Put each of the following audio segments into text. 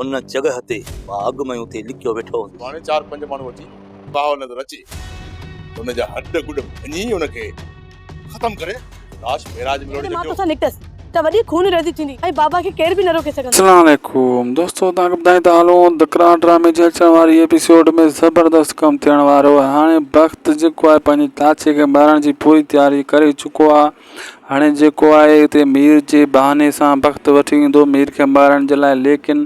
ان جڳهه تي مان اڳ ۾ ئي اتي لڪيو ويٺو هوندس. سڀاڻي چار پنج ماڻهو اچي بهاول نظر اچي ته ان جا هڏ گڏ ڀڃي ان کي ختم ڪري لاش بئراج ۾ لوڙهي جڏهن مان ڇڏجو. توسان نڪتس ته وڏي خون ريزي ٿيندي ۽ بابا کي ڪير به نه روڪي سگهندو. اسلام عليڪم دوستو توهان کي ٻڌائيندا هلون ته ڪراڙ ڊرامي جي اچڻ واري ايپيسوڊ ۾ زبردست ڪم ٿيڻ وارو آهي هاڻي بخت جيڪو آهي پنهنجي چاچي کي مارڻ جي پوري تياري ڪري چڪو آهي هاڻي جيڪو آهي اتي مير جي بهاني سان بخت وٺي ايندو مير کي مارڻ جي لاء ليڪن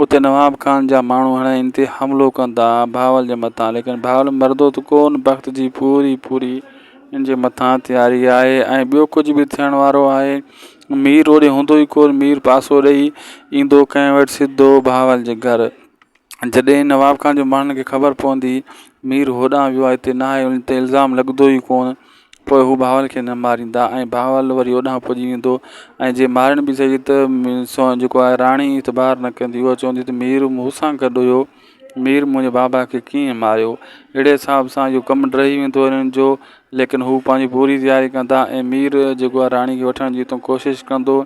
اتي نواب خان جا ماڻهو هڻي ان تي حملو ڪندا بهاول جي مٿان ليڪن بهاول مردو ته ڪون بخت جي پوري پوري ان جي مٿان تياري آهي ۽ ٻيو ڪجهه به ٿيڻ وارو آهي مير اوڏي هوندو ئي ڪون مير پاسو ڏئي ايندو ڪنهن وٽ سڌو بهاول جي گهر جڏهن نواب خان جي ماڻهن کي خبر پوندي مير هوڏانهن ويو آهي هتي نه آهي ان تي الزام لڳندو ئي ڪونه پوء هو بهاول کي نه ماريندا ۽ بهاول وري هوڏانهن پڄي ويندو ۽ جي مارڻ به سهي ته جيڪو آهي راڻي اعتبار نه ڪندي اها چوندي ته مير مون سان گڏ هيو مير منهنجي بابا کي ڪيئن ماريو اهڙي حساب سان اهو ڪم ڊهي ويندو هنن جو ليڪن هو پنهنجي پوري تياري ڪندا ۽ مير جيڪو آهي راڻي کي وٺڻ جي اتان ڪوشش ڪندو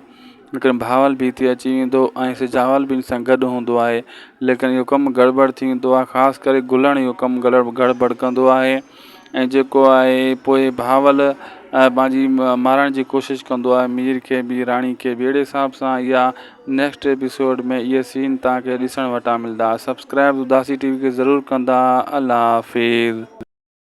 ليڪن بهاول به هتي اچي ويندو ۽ سجاول به ان سان گڏ هوندو آهي ليڪن اهو ڪم گڙٻڙ ٿي ويندو آهي خاص ڪري گلڻ اهو ڪم گڙٻڙ ڪندو آهي ۽ جيڪو آهي پوء بهاول پنهنجي مارڻ جي ڪوشش ڪندو آهي مير کي به راڻي کي به اهڙي حساب سان اها نيڪسٽ ايپيسوڊ ۾ اهي سين توهان کي ڏسڻ وٽان ملندا سبسڪرائب اداسي ٽي وي کي ضرور ڪندا الله حافظ.